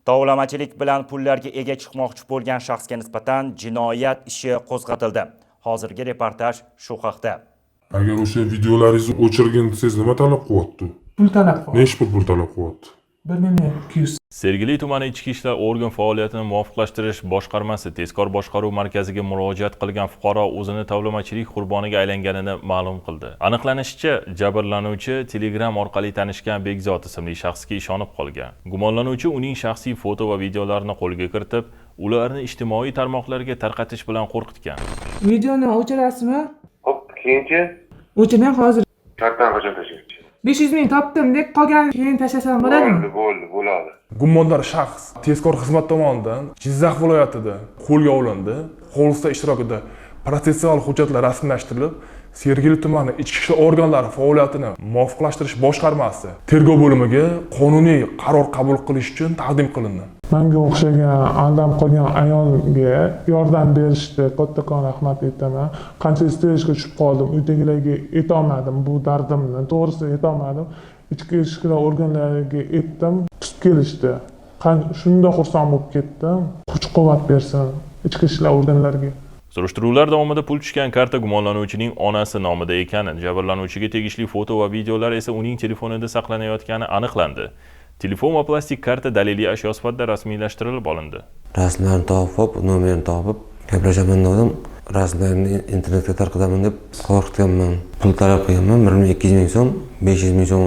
Tovlamachilik bilan pullarga ega chiqmoqchi bo'lgan shaxsga nisbatan jinoyat ishi qo'zg'atildi. Hozirgi reportaj shu haqda. Agar o'sha videolaringizni o'chirgin desangiz, nima talab qilyapti? Pul talab qilyapti. Nechi pul talab qilyapti? 1 200 000. Sergeli tumani Ichki ishlar organ faoliyatini muvofiqlashtirish boshqarmasi tezkor boshqaruv markaziga murojaat qilgan fuqaro o'zini tovlamachilik qurboniga aylanganini ma'lum qildi. Aniqlanishicha, jabrlanuvchi Telegram orqali tanishgan Bekzod ismli shaxsga ishonib qolgan. Gumonlanuvchi uning shaxsiy foto va videolarini qo'lga kiritib, ularni ijtimoiy tarmoqlarga tarqatish bilan qo'rqitgan. Videoni o'chirasizmi? Hop, keyinchi? O'chirmang hozir. Kartani qachon tashlaysiz? 500 000 topdim deb, qolganini keyin tashlasam bo'ladimi? Bo'ldi, bo'ldi, bo'ladi. Gumondor shaxs tezkor xizmat tomonidan Jizzax viloyatida qo'lga olindi. Hodisa ishtirokida protsessual hujjatlar rasmiylashtirilib, Sergeli tumani ichki ishlar organlari faoliyatini muvofiqlashtirish boshqarmasi tergov bo'limiga qonuniy qaror qabul qilish uchun taqdim qilindi. Manga o'xshagan aldanib qolgan ayolga yordam berishdi, kattakon rahmat aytaman. Qancha isterikaga tushib qoldim, uydagilarga aytolmadim bu dardimni, to'g'risi aytolmadim. Ichki ishlar organlariga aytdim, tutib kelishdi. Shunda xursand bo'lib ketdim. Kuch quvvat bersin ichki ishlar organlariga. Surishtiruvlar davomida pul tushgan karta gumonlanuvchining onasi nomida ekani, jabrlanuvchiga tegishli foto va videolar esa uning telefonida saqlanayotgani aniqlandi. Telefon va plastik karta daliliy ashyo sifatida rasmiylashtirilib olindi. Rasmlarni topib, nomerini topib, gaplashaman dedim. Rasmlarni internetga tarqataman deb qo'rqitganman. Pul talab qilganman, 1 200 000 so'm, 500 000 so'm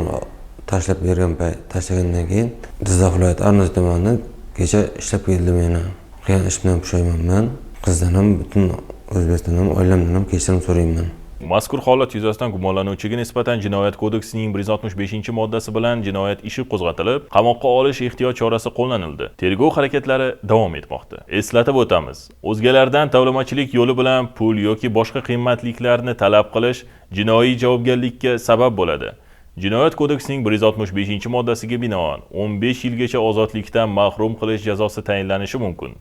tashlab bergan payt, tashlagandan keyin Jizzax viloyati Arnasoy tumanidan kecha ishlab keldi meni. Qilgan ishimdan pushaymonman. Qizdan ham, butun O'zbekistondan ham, oilamdan ham kechirim so'rayman. Mazkur holat yuzasidan gumonlanuvchiga nisbatan Jinoyat kodeksining 165-moddasi bilan jinoyat ishi qo'zg'atilib, qamoqqa olish ehtiyot chorasi qo'llanildi. Tergov harakatlari davom etmoqda. Eslatib o'tamiz, o'zgalardan tovlamachilik yo'li bilan pul yoki boshqa qimmatliklarni talab qilish jinoiy javobgarlikka sabab bo'ladi. Jinoyat kodeksining 165-moddasiga binoan 15 yilgacha ozodlikdan mahrum qilish jazosi tayinlanishi mumkin.